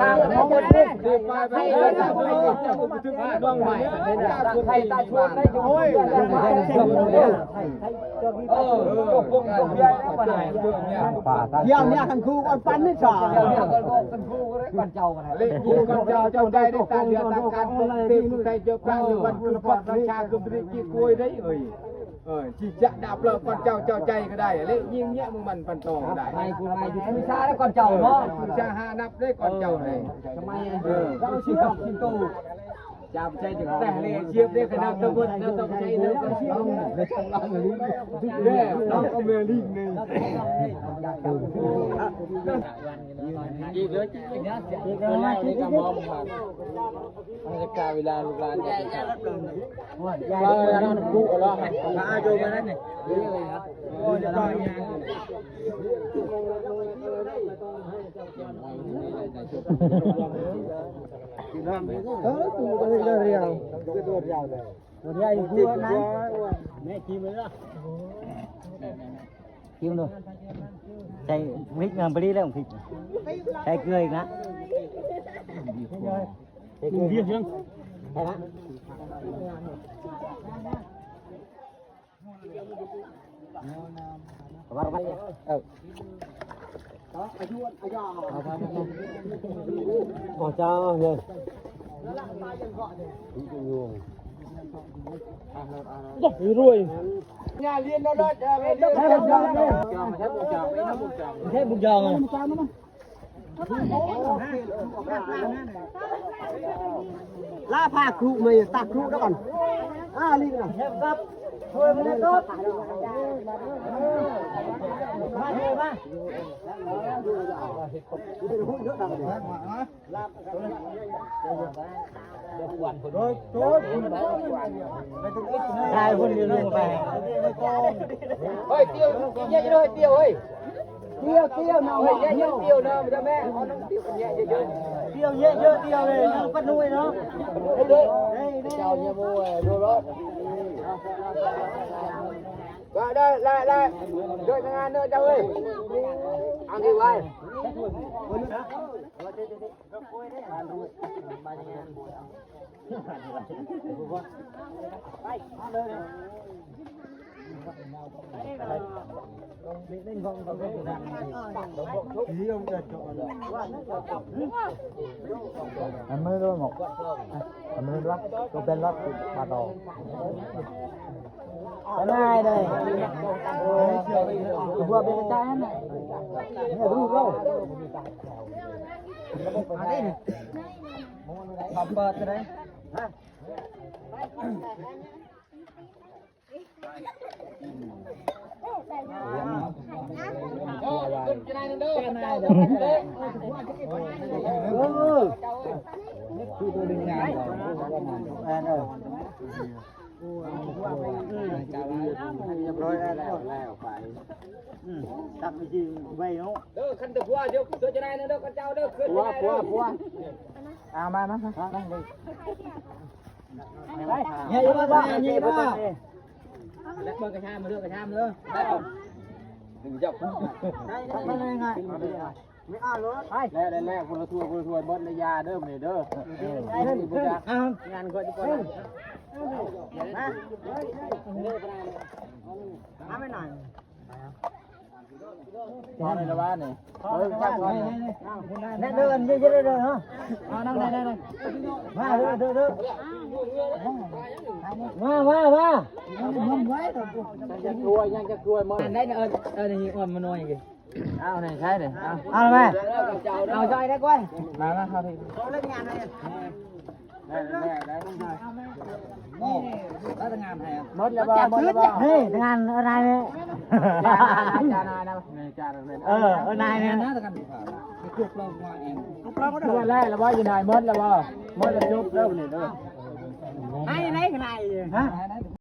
ທາງເດີ ໄປໄປໄປ ໃຫ້ຕາຊວນໄດ້ຢູ່ ເອີ ພວກເຮົາເບຍໄດ້ປານໃດ ດຽວນີ້ຄັນຄູກໍປັນນີ້ຊະ ດຽວນີ້ກໍຄັນຄູກໍໄດ້ ເລກນີ້ກ່ອນເຈົ້າ ເຈົ້າໄດ້ ໄດ້ຕາເຫຼືອຕາການ ເປັນຜູ້ໃດເຈົ້າການຢູ່ວັນຄືປອດລາຊາຄືບລິກິກວຍໄດ້ເອີຍ ເອີ ຊິຈະດັບແລ້ວກ່ອນເຈົ້າ ເຈົ້າໃຈກໍໄດ້ ເລກຍິງແຍະມັນປັນຕອງກໍໄດ້ ໃຫ້ກູໃຫ້ຢູ່ຄືຊາແລ້ວກ່ອນເຈົ້າເນາະ ຄືຊາຫານັບໄດ້ກ່ອນເຈົ້າໄດ້ ສະໄໝ ເອີ ເຈົ້າຊິຕອບຊິໂຕ ຈຳໃຈຈະແຕ່ເລກຊຽບໄດ້ຂະໜາດຕະເບິດນະ ຕ້ອງໃຊ້ເລີກເນາະ ເອີ ເອົາແມ່ລີກນີ້ ອີກເດີ ອີກເດີ ອີກເດີ ມັນຈະກາເວລາລູກຫຼານຈະໄປ ເອີ ເອົານ້ຳປຸເອົາລະ ມາໂຈມານັ້ນນີ້ ເອີ ຕູກໍເລີຍດຽວ ດຽວ ແມ່ກິນເລີຍລະ ກິນດູ ໃສ່ພລິກງາມປະດີແລ້ວ ພລິກ ໃສ່ເກືອອີກນະ ກິນເບຍຍັງ ໃສ່ລະ ເອີ ບໍ່ເຈົ້າເລີຍ ໂອ້ຍ ລວຍ ແທ້ບຸກຢາງ ລາພາຄຣູມາຕັກຄຣູດອນ ອາລີນະ ເຮັດກັບ ຊ່ວຍມາເລີຍ ມາເລີຍ ມາ ໄດ້ຄົນຢູ່ລົງໄປ ເຮີ້ຍ ຕຽວ ຕຽວ ຕຽວ ເຮີ້ຍ ຕຽວ ຕຽວ ຕຽວ ຕຽວ ຕຽວ ເອົານ້ອງຕຽວແຍະເຍີະ ຕຽວເຍອະໆ ຕຽວເລີຍ ເອົາປັດໜ່ວຍເນາະ ເຈົ້າເນຍໂມໂດໂລ ກໍໄດ້ ໄດ້ ໄດ້ ເດີນງານເດີເຈົ້າເອີຍ ອັນນີ້ໄວ້ ອັນມືໂດນໝົກ ອັນມືລະ ໂຕເປັນລັດບາດອອກ ໄປໄດ້ເດີ ໂອ້ຍ ຄືບໍ່ເປັນກະຈາຍຫັ້ນນະ ເນຍ ດູເອົາ ເອົາເດີ ເປີດເລີຍ ຮະ ເອີ ຄືໂຕເປັນງານ ຮຽບຮ້ອຍແລ້ວ ແລ້ວໄປ ອືມ ຕັກໄປຊິໄວເນາະ ເດີ ຄັນແຕ່ຜົວ ດຽວເດີ ຈະໄດ້ເດີ ຄັນເຈົ້າເດີ ຄືນ ຜົວ ຜົວ ຜົວ ເອົາມາ ມາ ມາ ມາ ເຍ ເຍ ເຍ ເຍ ແລະເບິ່ງກະຊາມເດີ ກະຊາມເດີ ໄດ້ ໄດ້ ໄດ້ ໄດ້ ໄດ້ ໄປ ແລ້ວ ແລ້ວ ຄົນລະຖ້ວຍ ຄົນລະຖ້ວຍ ເບິດລະຢາເດີ ມື້ນີ້ເດີ ເອີ ງານຂ້ອຍ ມາ ເອົາໄປໜ້ອຍ ພໍໄດ້ລະວະນີ້ ເອີ ຈັບກ່ອນ ແນ່ເດີ ເດີເດີເນາະ ເອົານຳ ໄດ້ ໄດ້ ໄດ້ ມາເດີ ເດີ ເດີ ມາ ມາ ມາ ຍັງຈັກຖ້ວຍ ຍັງຈັກຖ້ວຍ ມາ ໄດ້ ເອີ ເອີ ນີ້ອ່ອນມາໜ່ອຍ ເອົາ ນີ້ໃຊ້ນີ້ ເອົາ ເອົາແມ່ ເອົາ ຊ່ອຍໄດ້ກວ່າ ມາ ມາ ເຂົ້າທີ່ ເຂົາເຮັດງານໃຫ້ ໝົດແລ້ວບໍ່ ໝົດແລ້ວບໍ່ ນີ້ງານເອີນາຍແມ່ ຈານນາຍນະ ນີ້ຈານນາຍນະ ເອີ ເອີນາຍແມ່ ຖ້ວຍແລກແລ້ວບໍ່ ຢູ່ນາຍ ໝົດແລ້ວບໍ່ ໝົດແລ້ວ ຈົບແລ້ວນີ້ເດີ ໃຫ້ໄດ້ຂະໜາດ ຮະ